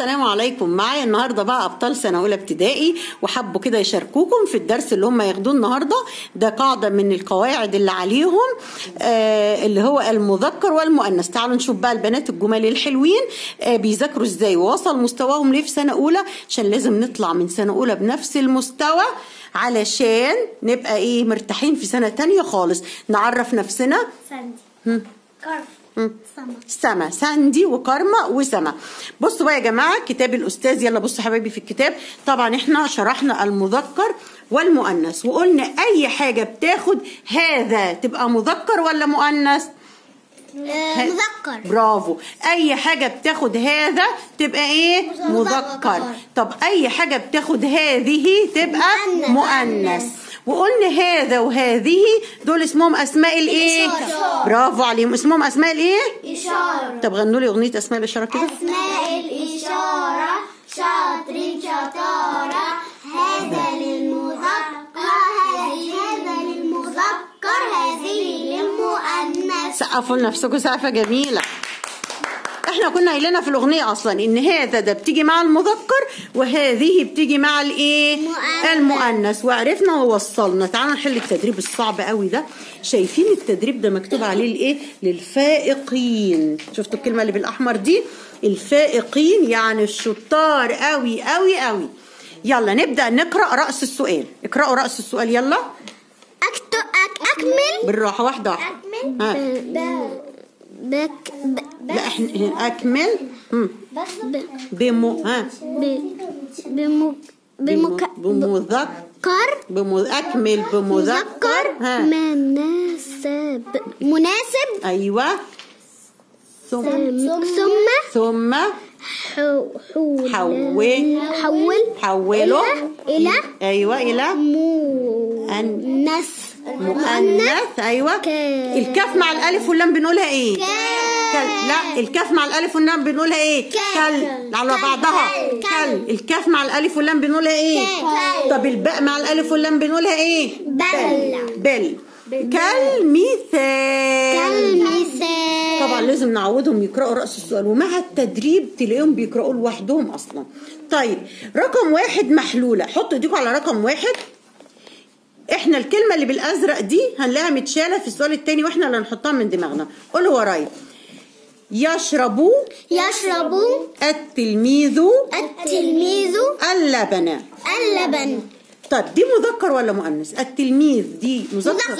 السلام عليكم. معايا النهارده بقى ابطال سنة اولى ابتدائي، وحبوا كده يشاركوكم في الدرس اللي هم ياخدوه النهارده. ده قاعدة من القواعد اللي عليهم اللي هو المذكر والمؤنث. تعالوا نشوف بقى البنات الجمال الحلوين بيذاكروا ازاي ووصل مستواهم ليه في سنة اولى، عشان لازم نطلع من سنة اولى بنفس المستوى علشان نبقى ايه مرتاحين في سنة تانية خالص. نعرف نفسنا. ساندي، كارما، سما. ساندي وكارما وسما. بصوا بقى يا جماعة كتاب الاستاذ، يلا بصوا حبايبي في الكتاب. طبعا احنا شرحنا المذكر والمؤنث وقلنا اي حاجة بتاخد هذا تبقى مذكر ولا مؤنث؟ مذكر. برافو. اي حاجة بتاخد هذا تبقى ايه؟ مذكر. طب اي حاجة بتاخد هذه تبقى مؤنث. وقلنا هذا وهذه دول اسمهم اسماء الايه؟ برافو عليهم، اسمهم اسماء الايه؟ اشارة. طب غنوا لي اغنية اسماء الاشارة كده. اسماء الاشارة شاطرين شطارة، هذا للمذكر، هذا للمذكر، هذه للمؤنث. سقفوا لنفسكم سقفه جميلة. احنا كنا قايلينها في الاغنية اصلا ان هذا ده بتيجي مع المذكر وهذه بتيجي مع الايه؟ المؤنث. وعرفنا ووصلنا. تعالوا نحل التدريب الصعب قوي ده. شايفين التدريب ده مكتوب عليه الايه؟ للفائقين. شفتوا الكلمة اللي بالاحمر دي؟ الفائقين يعني الشطار قوي قوي قوي. يلا نبدا نقرا راس السؤال. اقراوا راس السؤال يلا. اكمل بالراحة، واحدة واحدة. اكمل بك لا احنا اكمل بمو ها بمذكر اكمل بمذكر مناسب مناسب. ايوه. ثم حول حوله الى ايوه الى مؤنث مؤنث. ايوه. الكاف مع الالف واللام بنقولها ايه؟ كل. لا الكاف مع الالف واللام بنقولها ايه؟ كل. على بعضها كل. الكاف مع الالف واللام بنقولها ايه؟ طب الباء مع الالف واللام بنقولها ايه؟ بل. بل. كالمثال. كالمثال. طبعا لازم نعودهم يقرأوا رأس السؤال، ومع التدريب تلاقيهم بيقرأوا لوحدهم اصلا. طيب رقم واحد محلولة، حطوا ايديكم على رقم واحد. احنا الكلمة اللي بالازرق دي هنلاقيها متشالة في السؤال التاني واحنا اللي هنحطها من دماغنا. قولوا ورايا. يشرب يشرب التلميذ التلميذ اللبن اللبن. طيب دي مذكر ولا مؤنث؟ التلميذ دي مذكر.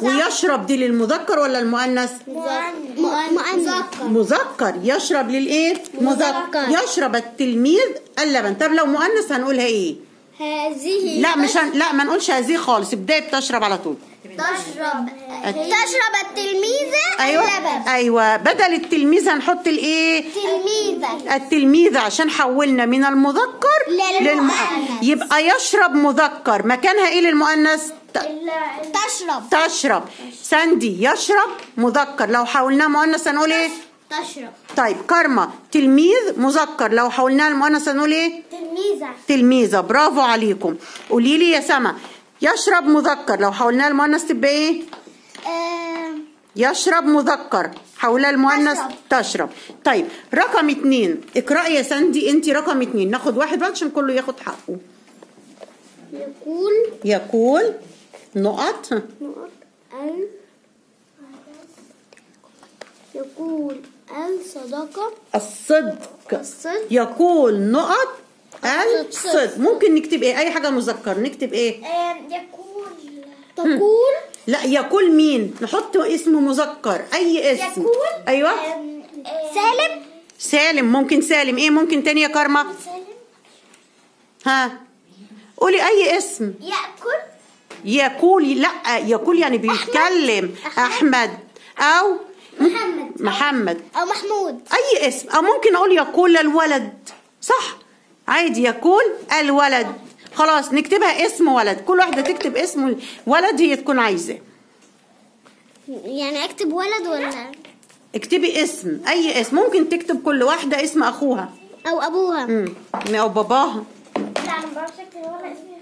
ويشرب دي للمذكر ولا المؤنث؟ مؤنث. مذكر. يشرب للايه؟ مذكر. يشرب التلميذ اللبن. طب لو مؤنث هنقولها ايه؟ هذه. لا مش لا ما نقولش هذه خالص، ابداي بتشرب على طول. تشرب التلميذة. أيوة. اللبن. ايوه بدل التلميذة هنحط الايه؟ تلميذة. التلميذة عشان حولنا من المذكر للمؤنث. يبقى يشرب مذكر، مكانها ايه للمؤنث؟ تشرب. تشرب. ساندي يشرب مذكر، لو حولناه مؤنث هنقول ايه؟ تشرب. طيب كارما تلميذ مذكر، لو حولناه للمؤنث هنقول ايه؟ تلميذة. تلميذة. برافو عليكم. قولي لي يا سما، يشرب مذكر لو حولناه للمؤنث تبقى ايه؟ يشرب مذكر حولها للمؤنث تشرب. طيب رقم اتنين، اقرأي يا ساندي انت رقم اتنين. ناخد واحد بقى عشان كله ياخد حقه. يقول يقول نقط نقط ال يقول الصداقة الصدق. الصدق. يقول نقط الصدق. ممكن نكتب ايه؟ اي حاجة مذكر نكتب ايه؟ يقول تقول. لا يقول مين؟ نحط اسم مذكر، اي اسم. يقول. ايوه. سالم. سالم ممكن. سالم ايه ممكن تاني يا كارما؟ سالم. ها قولي اي اسم. ياكل. يقول. لا يقول يعني بيتكلم. احمد او محمد. محمد او محمود، اي اسم. او ممكن اقول يقول الولد، صح عادي يقول الولد. خلاص نكتبها اسم ولد، كل واحدة تكتب اسم ولد هي تكون عايزاه. يعني اكتب ولد ولا اكتبي اسم، اي اسم. ممكن تكتب كل واحدة اسم اخوها او ابوها او باباها. لا انا ما بعرفش اكتب ولا اسم.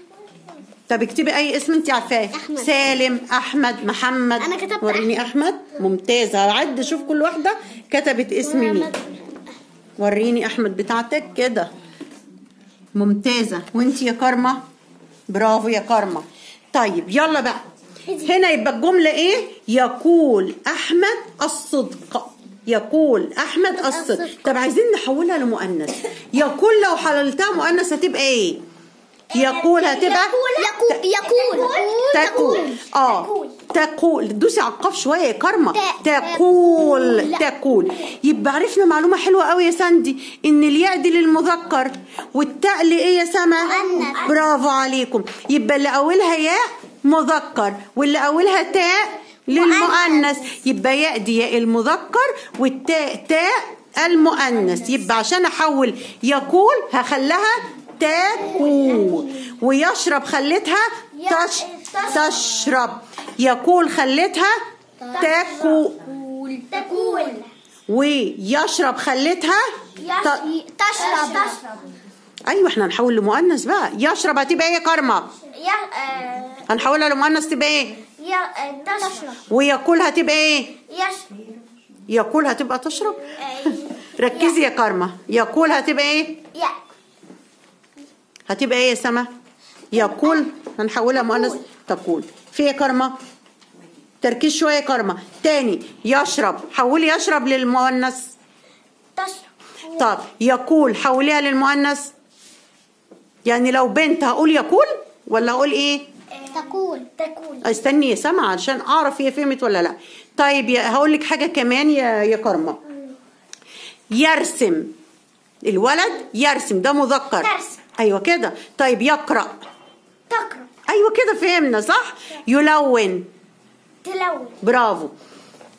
طب اكتبي اي اسم انت عارفاه. سالم، احمد، محمد. انا كتبت وريني احمد. ممتازة. هعد شوف كل واحدة كتبت اسم مين. وريني احمد بتاعتك كده، ممتازة. وانتي يا كارما؟ برافو يا كارما. طيب يلا بقى هنا يبقى الجملة ايه؟ يقول احمد الصدق. يقول احمد الصدق. طب عايزين نحولها لمؤنث. يقول لو حللتها مؤنث هتبقى ايه؟ يقول هتبقى يقول تقول. تقول. دوسي على القاف شوية يا كارما. تقول تقول. يبقى عرفنا معلومة حلوة قوي يا ساندي، ان الياء دي للمذكر والتاء لايه يا سما؟ برافو عليكم. يبقى اللي اولها ياء مذكر واللي اولها تاء للمؤنث. يبقى ياء دي ياء المذكر والتاء تاء المؤنث. يبقى عشان احول يقول هخليها تاكل، ويشرب خليتها تشرب، يقول خليتها تاكل، ويشرب خليتها تشرب. ايوه احنا هنحول لمؤنث بقى. يشرب هتبقى ايه يا كارما؟ هنحولها لمؤنث تبقى ايه؟ تشرب. ويقول هتبقى ايه؟ يشرب. يقول هتبقى تشرب. ركزي يا كارما. يقول هتبقى ايه؟ هتبقى ايه يا سما؟ يقول هنحولها مؤنث تقول. في ايه يا كارما؟ تركيز شوية يا كارما. تاني يشرب، حولي يشرب للمؤنث تشرب. طب يقول حوليها للمؤنث. يعني لو بنت هقول يقول ولا هقول ايه؟ تقول. تقول. استني يا سما عشان اعرف هي فهمت ولا لا. طيب هقول لك حاجة كمان يا كارما. يرسم، الولد يرسم ده مذكر. ترسم. ايوه كده. طيب يقرأ، تقرأ. ايوه كده فهمنا صح. يلون، تلون. برافو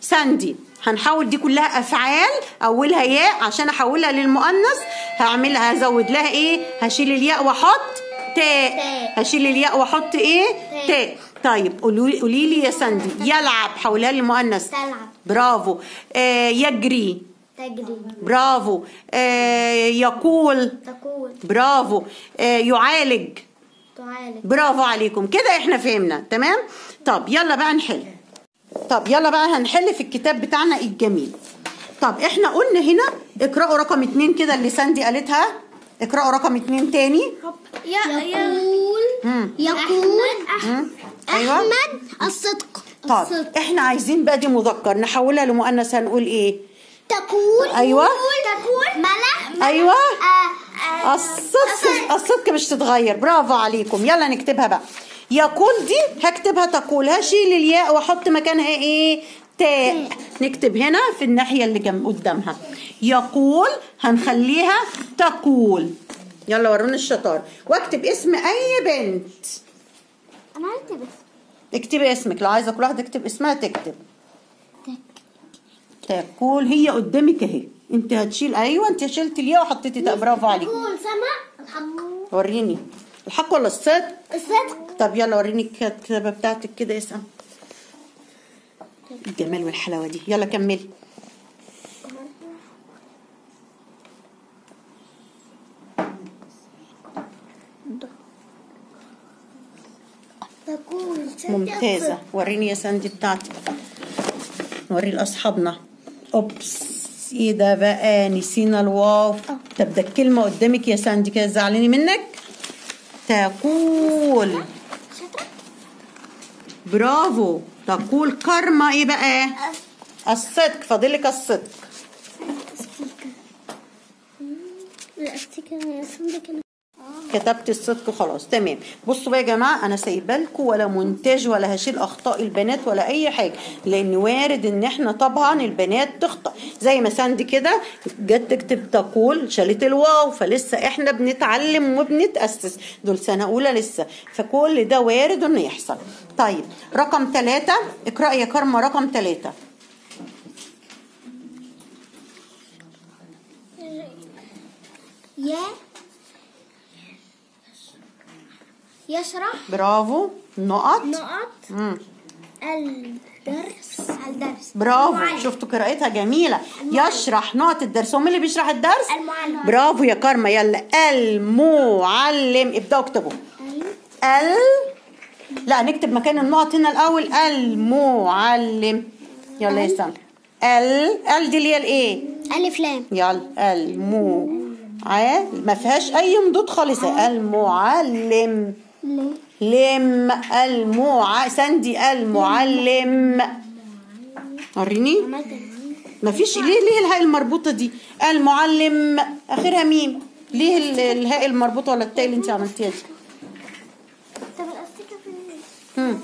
ساندي. هنحول دي كلها افعال اولها ياء، عشان احولها للمؤنث هعملها هزود لها ايه؟ هشيل الياء واحط تاء. هشيل الياء واحط ايه؟ تاء. طيب قولي لي يا ساندي، يلعب حولها للمؤنث. تلعب. برافو. يجري، تجري. برافو. يقول، تقول. برافو. يعالج، تعالج. برافو عليكم. كده احنا فهمنا تمام. طب يلا بقى نحل. طب يلا بقى هنحل في الكتاب بتاعنا الجميل. طب احنا قلنا هنا اقرأوا رقم 2 كده اللي ساندي قالتها. اقرأوا رقم 2 تاني. يقول يقول أيوة. احمد الصدق. طب احنا عايزين بقى دي مذكر نحولها لمؤنث، هنقول ايه؟ تقول. ايوه تقول ملح. ايوه الصدق. الصدق مش تتغير. برافو عليكم. يلا نكتبها بقى. يقول دي هكتبها تقول، هشيل الياء واحط مكانها ايه؟ تاء. نكتب هنا في الناحية اللي جنب قدامها. يقول هنخليها تقول. يلا ورونا الشطارة. واكتب اسم اي بنت. انا هكتب اسم. اكتبي اسمك، لو عايزه كل واحدة تكتب اسمها تكتب. تقول هي قدامك اهي، انت هتشيل. ايوه انت شلت الياء وحطيتي تاء. برافو عليك. تقول سما الحق. وريني الحق ولا الصدق؟ الصدق. طب يلا وريني الكتابة بتاعتك كده يا سما. الجمال والحلاوه دي. يلا كملي. تقول ممتازة. وريني يا ساندي بتاعتك، وري لاصحابنا. oops ايه ده بقى؟ نسينا الواو. طب ده الكلمة قدامك يا ساندي كده، زعلاني منك. تقول. برافو. تقول كارما ايه بقى؟ الصدق. فاضلك الصدق. كتبت الصدق خلاص تمام. بصوا بقى يا جماعة، انا سايبه لكم ولا مونتاج ولا هشيل اخطاء البنات ولا اي حاجة، لان وارد ان احنا طبعا البنات تخطأ، زي ما ساندي كده جت تكتب تقول شالت الواو، فلسه احنا بنتعلم وبنتاسس، دول سنة اولى لسه، فكل ده وارد انه يحصل. طيب رقم 3، اقرأي يا كارما رقم 3. يا يشرح. برافو. نقط نقط الدرس. الدرس. برافو، شفتوا قراءتها جميلة. المعلم. يشرح نقط الدرس. هو مين اللي بيشرح الدرس؟ المعلم. برافو يا كارما. يلا المعلم، ابدأوا اكتبوا. ال لا نكتب مكان النقط هنا الأول. المعلم. يلا يا سامي. ال دي اللي هي الايه؟ الف لام. يلا ما فيهاش اي مضود خالص. المعلم لم ساندي المعلم. وريني ما فيش. ليه الهاء المربوطه دي؟ المعلم اخرها ميم، ليه الهاء المربوطه ولا التاء اللي انت عملتيها دي؟ طب الاستيكه فين؟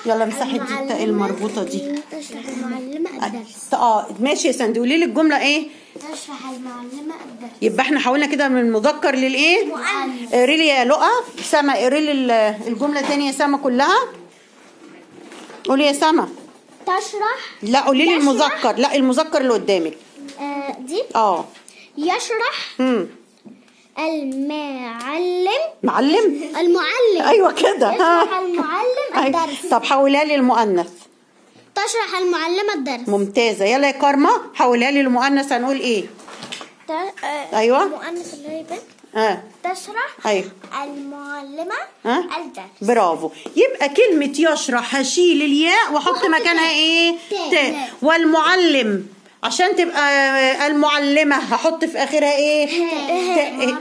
يلا امسحي دي التاء المربوطه دي. تشرح المعلمة الدرس. ماشي يا ساندي، قولي لي الجملة ايه؟ تشرح المعلمة الدرس. يبقى احنا حاولنا كده من المذكر للايه؟ مؤنث. اقري لي يا لؤى. سما اقري لي الجملة تاني يا سما كلها. قولي يا سما. تشرح. لا قولي لي المذكر، لا المذكر اللي قدامك. دي؟ يشرح المعلم. معلم؟ المعلم. ايوه كده. يشرح المعلم الدرس. طب حولها لي المؤنث. تشرح المعلمة الدرس. ممتازة. يلا يا كارما حولها لي المؤنث، هنقول ايه؟ ايوه المؤنث اللي هي بنت. تشرح. ايوه المعلمة الدرس. برافو. يبقى كلمة يشرح هشيل الياء واحط مكانها ايه؟ تاء. والمعلم عشان تبقى المعلمة هحط في آخرها ايه؟ تاء.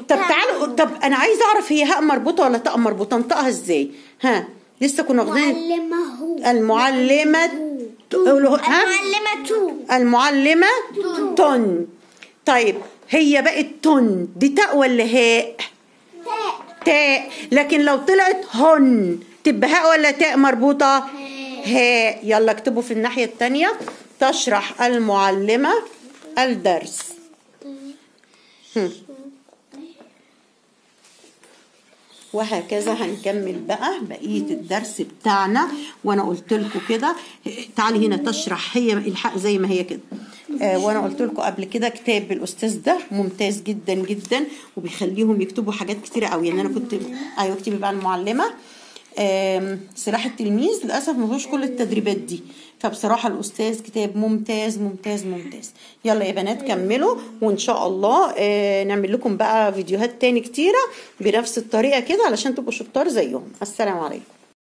طب تعالوا، طب أنا عايزة أعرف هي هاء مربوطة ولا تاء مربوطة، انطقها ازاي؟ ها لسه كنا واخدين المعلمة. المعلمة المعلمة تن. طيب هي بقت تن، دي تاء ولا هاء؟ تاء. تاء. لكن لو طلعت هن تبقى هاء ولا تاء مربوطة؟ هاء. يلا اكتبوا في الناحية التانية تشرح المعلمة الدرس. وهكذا هنكمل بقى بقية الدرس بتاعنا. وانا قلت لكم كده، تعالي هنا تشرح هي الحق زي ما هي كده. وانا قلت لكم قبل كده كتاب الاستاذ ده ممتاز جدا جدا، وبيخليهم يكتبوا حاجات كتيرة قوي. يعني انا كنت ايوه اكتبي بقى المعلمة. سلاح التلميذ للاسف ما فيهوش كل التدريبات دي، فبصراحة الاستاذ كتاب ممتاز ممتاز ممتاز. يلا يا بنات كملوا، وان شاء الله نعمل لكم بقى فيديوهات تاني كتيرة بنفس الطريقة كده علشان تبقوا شطار زيهم. السلام عليكم.